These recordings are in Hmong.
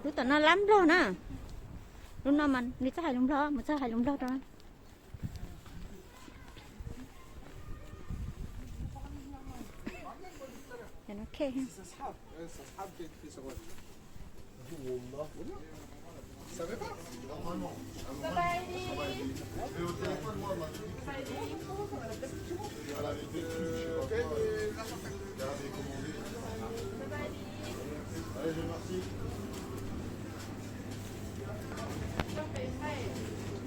Lub tom no lab Nplog na. Lub no mas nws txawj hais lus Nplog, mus txawj hais lus Nplog rau.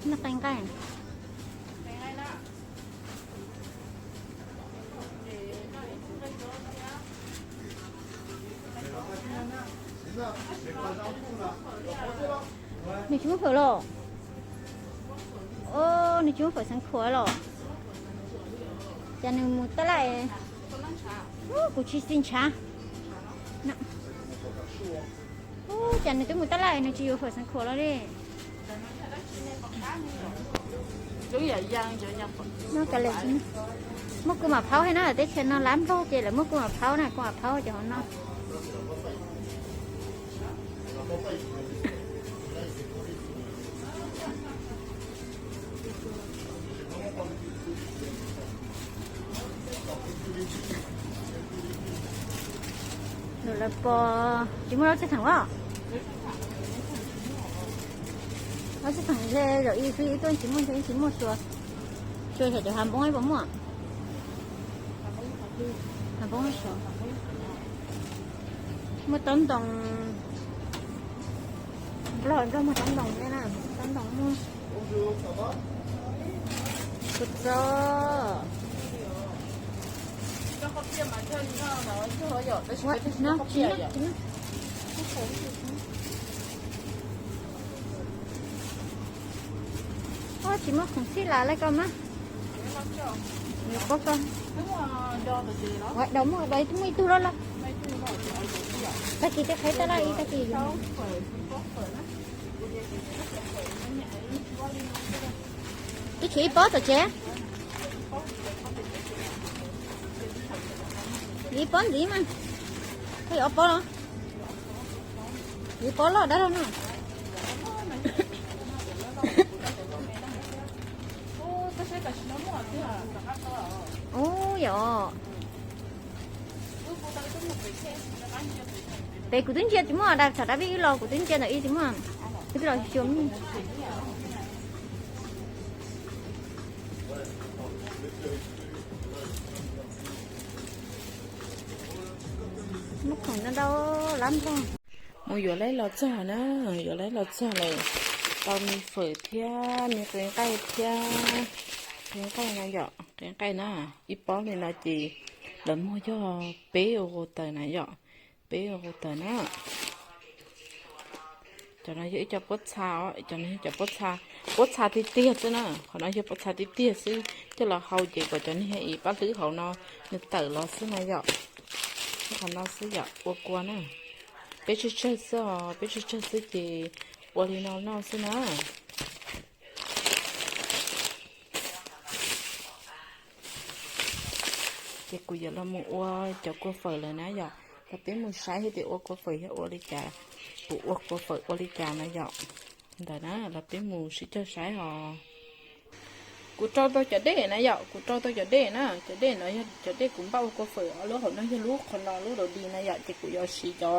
Nqaij nqaij. Nws tsis muaj fawm los? Nws tsis muaj fawm xeev khuam los? Cas nws mus tab laj? Kuv tsis xis ntshav. Cas nws twb mus tab laj nws tsis yuav fawm xeev khuam los li? Muaj kuv mam phaub thiab na, teb chaws no lab Nplog ces lawv muaj kuv mam phaub na, kuv mam phaub cov hauv no. Lawv pom tsis muaj lub txaj theem os. Lub txaj theem ze zaum ib xwb ib tug tsis muaj ntshe tsis muaj xyuas. Xyuas saum cov hav npoob puas muaj. Hav npoob saum. Muaj taub ntoo. Nplog nplog muag taub ntoo thiab na, taub ntoo muag. Kuv txo. Ua, no tsis muaj, tsis muaj. Ua, tsis muaj khoom txhij las li ko mas. Yuav pab ko. Ua, dos muaj, dos muaj ib tug loj loj. Tag kis tej qheb taj laj ib tag kis. Twb tsis ib pob tom tsev. Ib pob ntxiv mas. Koj yuav ob pob los? Ib pob loj dab laug no. Ub yom. Pem kuv twb ntsia tsis muaj, tham dab vij wb los kuv twb ntsia ntawm ib tsis muaj. Wb twb los xyuas me. Muab khoom no rau lab Nplog. Mus yuav laib los txog na, yuav laib los txog lawm. Tau me fawm thiab me qe nqaij thiab qe nqaij na yom, qe nqaij na. Ib pob li no ces lawv muag yog peb ua tawm na yom, peb ua tawm na. Cov no yog ib co pob txha os, cov no yog cov pob txha, pob txha tiag tiag xwb na, qhov no yog pob txha tiag tiag xwb. Coj los hau ces kom cov niag pab hlwb hauv no nws tawm los xwb na yom. Qhov no xwb yom, ua kua na. Peb tsawg tsawg xwb os, peb tsawg tsawg xwb ces ua li no noj xwb na. Ces kuv yuav los mus ua cov kua fawm lawm na yom. Los peb mus saib thiab tias ua kua fawm yog ua li cas, kuv ua kua fawm ua li cas na yom. Ntawd na los peb mus sib cog saib os. Kuv rau tau cov dej na yom, kuv rau tau cov dej na, cov dej no yog cov dej kuv npaj ua kua fawm, lub hauv no yog lub qhov no lub dau di na yom, ces kuv yuav siv cov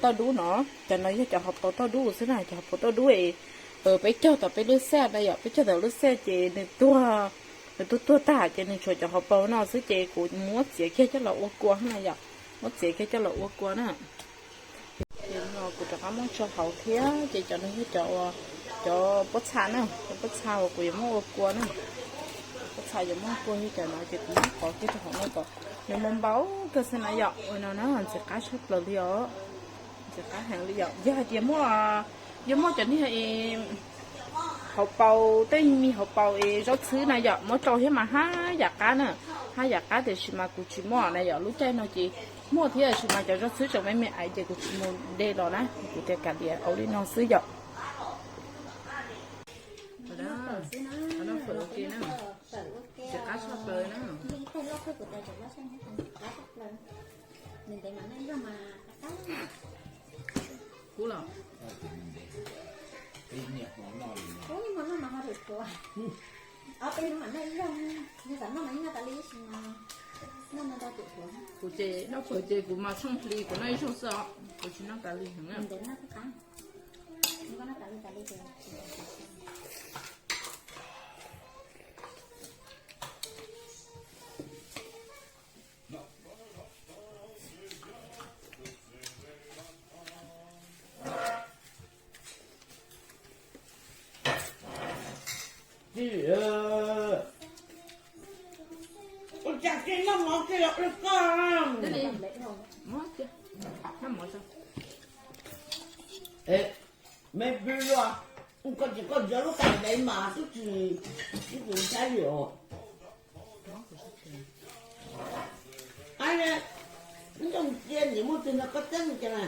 toj dub no, cov no yog cov hauv paus toj dub xwb na, cov hauv paus toj dub es peb cog tom peb lub xaj na yom, peb cog tom lub xaj ces nws tuag, nws tuag tuag tag ces nws tshuav cov hauv paus no xwb ces kuv muab txiav kiag coj los ua kua na yom, muab txiav kiag coj los ua kua na. Ces no kuv rov qab muab tso hauv thiab ces cov no yog cov, cov pob txha na, cov pob txha uas kuv yuav muab ua kua na. Pob txha yuav muab kua yog cov no ces kuv muab pov kiag rau hauv no kom nws mus npau kawg xwb na yom. Ua no na ntxim qab tshaj plaws li os, ntxim qab heev li yom. Yog hais tias muaj, yog muaj cov niag hauv paus, tej me hauv paus es zaub txhwb na yom, muab rau thiab mas haj yam qab na, haj yam qab tiam sis mas kuv tsis muaj na yom. Lub caij no ces muaj thiab tiam sis mas cov zaub txhwb tseem me me aiv ces kuv tsis mus de los na, kuv tias kav liam ua li no xwb yom. Ntxim qab tshaj plaws na. Kuv tais tseem loj tshaj, loj tshaj plaws. Nws ntev mas noj ib zaug mas qab qab. Kub los? Kub ib hmo noj mas ho dhuav dhuav. Ob peb hnub mas noj ib zaug, yog xav noj mas yeej noj tas li tab sis mas noj no rau dhuav dhuav. Kuv ces noj pawg ces kuv mas tshooj hli kuv noj ib zaug xwb os, kuv tsis noj tas li heev na. Ntev noj qab qab, koj noj tas li tas li ces tsis Ua cas koj noj mov koj los ua koj. Noj mov tso. Me pw luaj, koj tsis koj ntxov lub qab ntev mas twb tsis, twb tsis saib li os. Ntoo cia nim muaj twg no koj txeeb li cas na.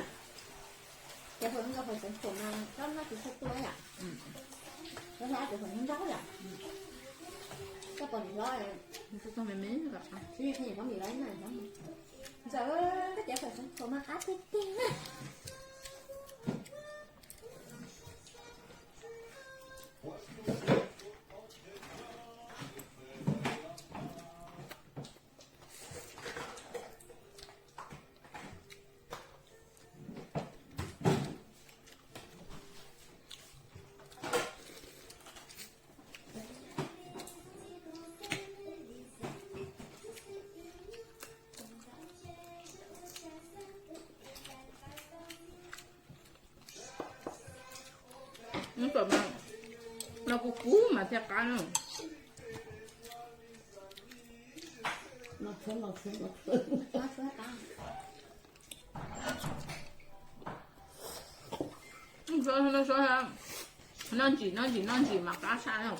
Ces hauv nkauj hauv xeev khuam mas tsob no tsis tshua tuaj yom. Koj hais tus hauv ntau yom. Koj pom nim hlob, tus txog me me, ntxawm koj ces hauv xeev khuam mas qab tiag tiag na. Ub, no kuv kub mas thiaj qab na. Noj ntsim noj ntsim noj ntsim mas qab tshaj na.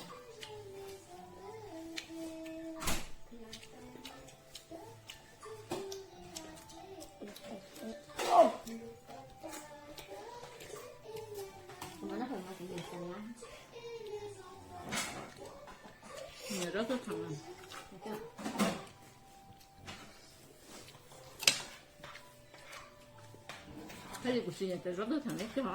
Zaub txhwb theem. Thiab kuv tsis nyiam cov zaub txhwb theem neb cog.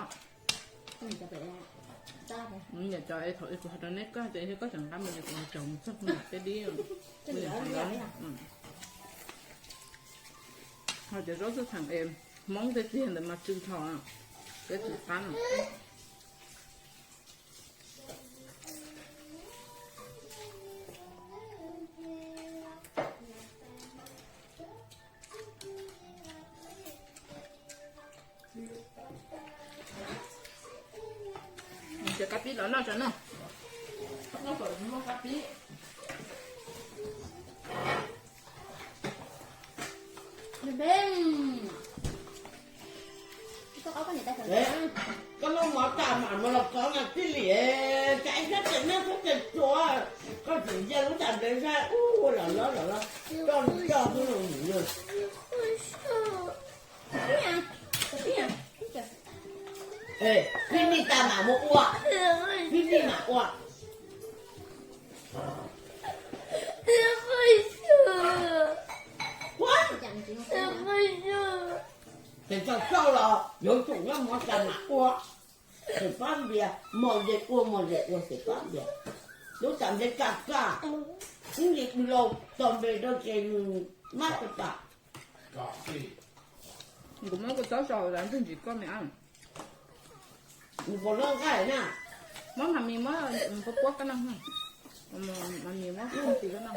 Nyiam cov es thaum kuv hais rau neb koj ces koj tseem nqa mus ces kuv cog mus txog kuv niam peb dib. Ho cov zaub txhwb theem es Hmoob tej tiag ntawd mas tsw dhau, peb tsis qab no. Ces qab pib los noj tso na. Noj kom muaj qab pib. Koj noj mov tas mam mus los kov nas tij li, cas ib sab tes noj sab tes tsuav, koj tseem cia lub tas nplej saib ub ua los loj los loj, coj coj xwb los mus na. Picnic tas mam mus ua, picnic mam ua. Ces txog xauj los yuav tsum noj mov tas mam ua, xeem Fab Npias mos ze ua mos ze ua xeem Fab Npias. Lub tas nplej kaj kaj, ib ntsis laus txog npe rau ces nws mab tau pam. Kuv muab kua txob sau los ntxim koj me ab. Nws puas loj nqaij na? Muab mas mis muab puab puab koj noj. Mas mis muab koj tis koj noj.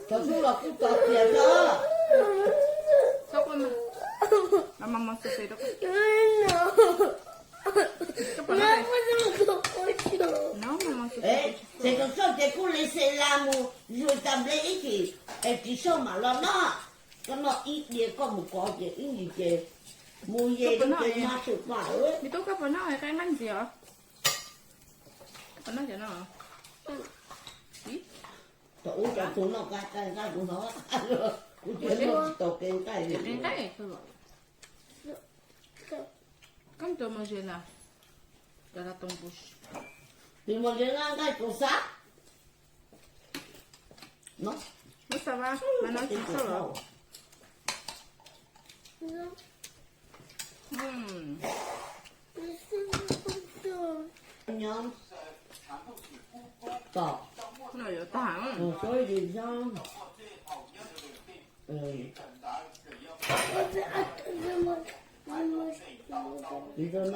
Txog xub los kuj txog tias txog. Ces txog xub ces kuj li xes las mus zuj tas nplej ib chim es tsis xauj mam los noj. Koj noj ib diav koj mus kov ces ib ntsis ces mus ye ces mas xum pam. Me tub, koj puas noj qe nqaij ntxiv os? Koj puas noj cov no? Thaum ub cov tug noj qe nqaij kuv hnov, kuv tsis noj tsis tau qe nqaij li. Koj tua mos zes na. Nws mus nqaij nqaij kuv xav no. Lub xav vas mas no tsis txog lawm. Nyob tom no yuav tag.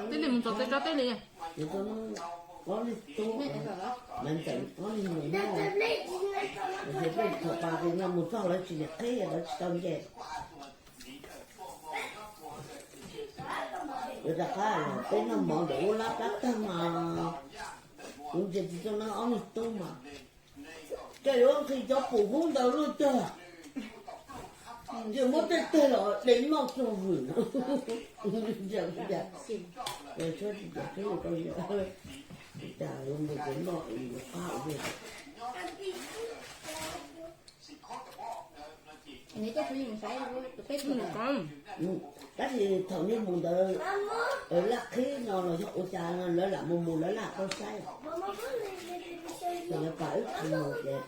Tij li mus txog tej tsob tej li. Ob niag tub, Maiv Ntxawm ob niag nus, thaum pas no mus txog lawv tsis niam qhib lawv tsis tau nce. Yuav rov qab peb noj mov ntawm ub lab plab tag mas kuv ntsia tsis txog na ob niag tub mas. Cas yuav nqhis cov pum hub ntawd luaj cag, ces muab tej teg los de noj txog vwm. Cas yuav mus cov noj es yuav qab ua Tab sis thaum nej mus ntawd laj qhib no los yog ua cas no lawv lam mus mus lawv lam tau saib. Thaum lawv pam wb tsis mus ces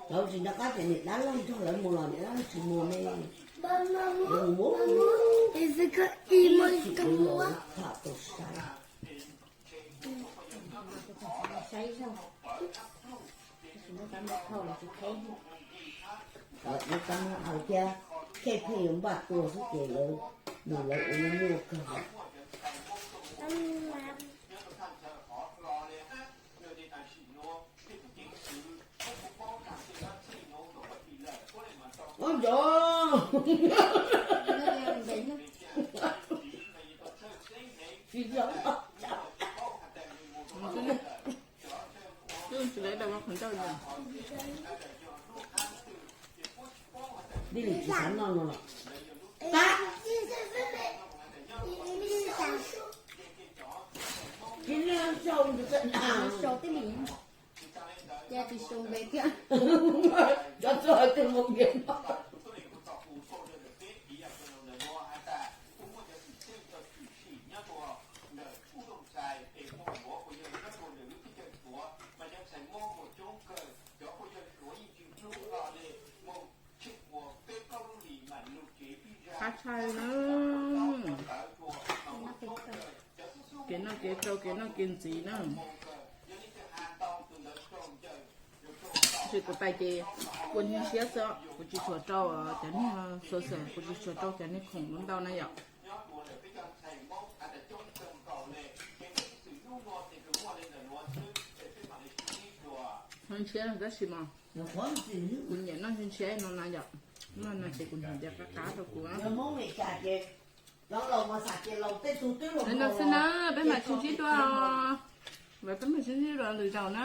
thaum tsis nco qab ces niam dab laug nrog lawv mus los niam dab laug tsis mus ne. Lawv mus mus tham tau saib. Saib zog, tab sis muab kab npauj thauj los tsis qheb. Muab kab npauj thauj thiab, khej pheej yuav npaj tua xwb ces lawv mus lawv ua nyuaj kawg. Ub, nco. Tsis yog. Twb tsis lawv daus qhov ncauj li. Dib li tsis xav noj no los. Tsis noj sau, sau tib li. Cas tsis sau npe thiab. Cov txog twg mus npe no. Qab tshaj na. Kev noj kev tsau kev noj kev ntxiv na. Tab sis kuv pais ces kuv nyuaj siab xwb, kuv tsis tshua rau cov niag xov xwm, kuv tsis tshua rau cov niag khoom ntau na yom. Noj ntshiab tab sis mas kuv nyiam noj ntshiab no na yom. Noj no ces kuv nyiam tias qab qab rau kuv. No xwb na, peb mam sib ntsib dua. Peb mam sib ntsib dua lwm zaus na.